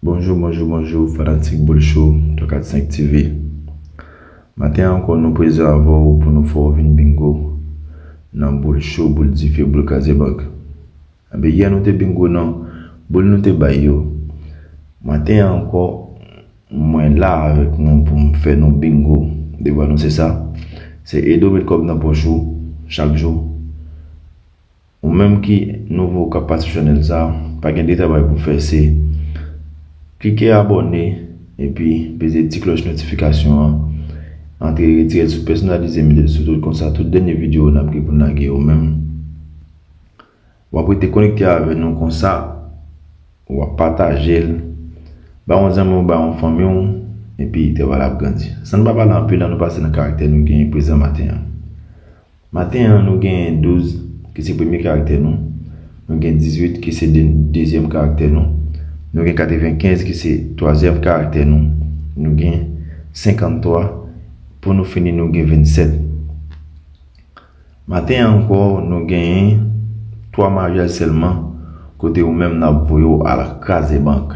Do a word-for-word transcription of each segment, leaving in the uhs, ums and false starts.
Bonjou, bonjou, bonjou, fanatik Boul Show twa kat senk T V. Maten an ankò, nou prezan avè w pou nou fè w vin bingo nan Boul Show, Boul Dife, Boul Kraze Bank. Enben, yè nou te bingo nan boul nou te bay yo. Maten an ankò, mwen la avèk nou pou m fè nou bingo devan nou, se sa. Se ede w met kòb nan pòch ou chak jou. Ou menm ki nouvo k ap pase sou chanèl sa, pa gen de travay pou fè, se klike abòne epi peze ti klòch notifikasyon an. Antre retire l sou pèsonalize, mete l sou tout, konsa tout dènye videyo n ap gen pou n lage yo menm, w ap rete konekte avè nou konsa. W ap pataje l, ba yon zanmi w, ba yon fanmi w, epi travay la ap grandi. San n pa pale anpil, ann nou pase nan karaktè nou genyen prezan maten an. Maten an, nou genyen douz, ki se premye karaktè nou. Nou gen dizuit, ki se de-, dezyèm karaktè nou. Nou gen katrevenkenz, ki se twazyèm karaktè nou. Nou gen senkanntwa. Pou nou fini, nou gen vennsèt. Maten an ankò, nou genyen twa maryaj sèlman, kote ou menm n ap voye w al kraze bank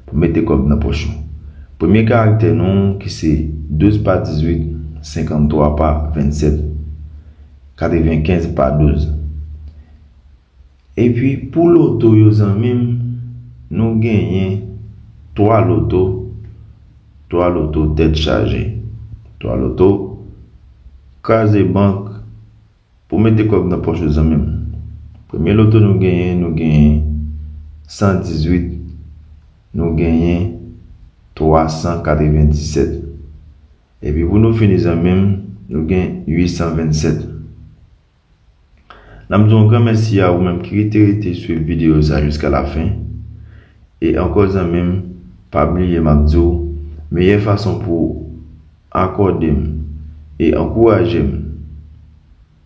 pou mete kòb nan pòch ou. Premye karaktè nou, ki se douz pa dizuit, senkanntwa pa vennsèt, katrevenkenz pa douz. Epi pou loto yo, zanmi m, nou genyen twa loto, twa loto tèt chaje, twa loto kraze bank pou mete kòb nan pòch yo, zanmi m. Premye loto nou genyen, nou genyen san dizuit, nou genyen twa san katrevendisèt. Epi pou nou fini, zanmi m, nou gen uit san vennsèt. N ap di yon gran mèsi a ou menm ki rete, rete swiv videyo sa jiska lafen. E ankò, zanmi m, pa bliye, m ap di w, meyè fason pou akòde m e ankouraje m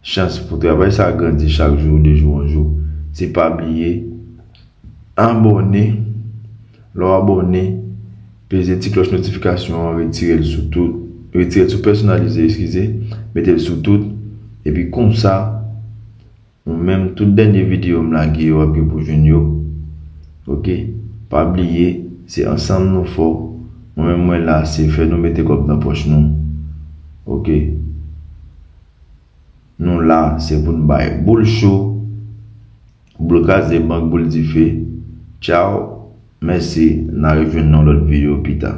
chans pou travay sa grandi chak jou, de jou an jou, se pa bliye abòne. Lè w abòne, peze ti klòch notifikasyon an, retire l sou tout, retire l sou pèsonalize, eskize, mete l sou tout, epi konsa, ou menm, tout dènye videyo m lage yo, w ap gen pou jwenn yo. Oke? Pa bliye, se ansanm nou fò. Mwen menm, mwen la, se fè nou mete kòb nan pòch nou. Oke? Nou la, se pou n bay boul cho, boul kraze bank, boul dife. Tchaw, mèsi, n a rejwenn nan lòt videyo pita.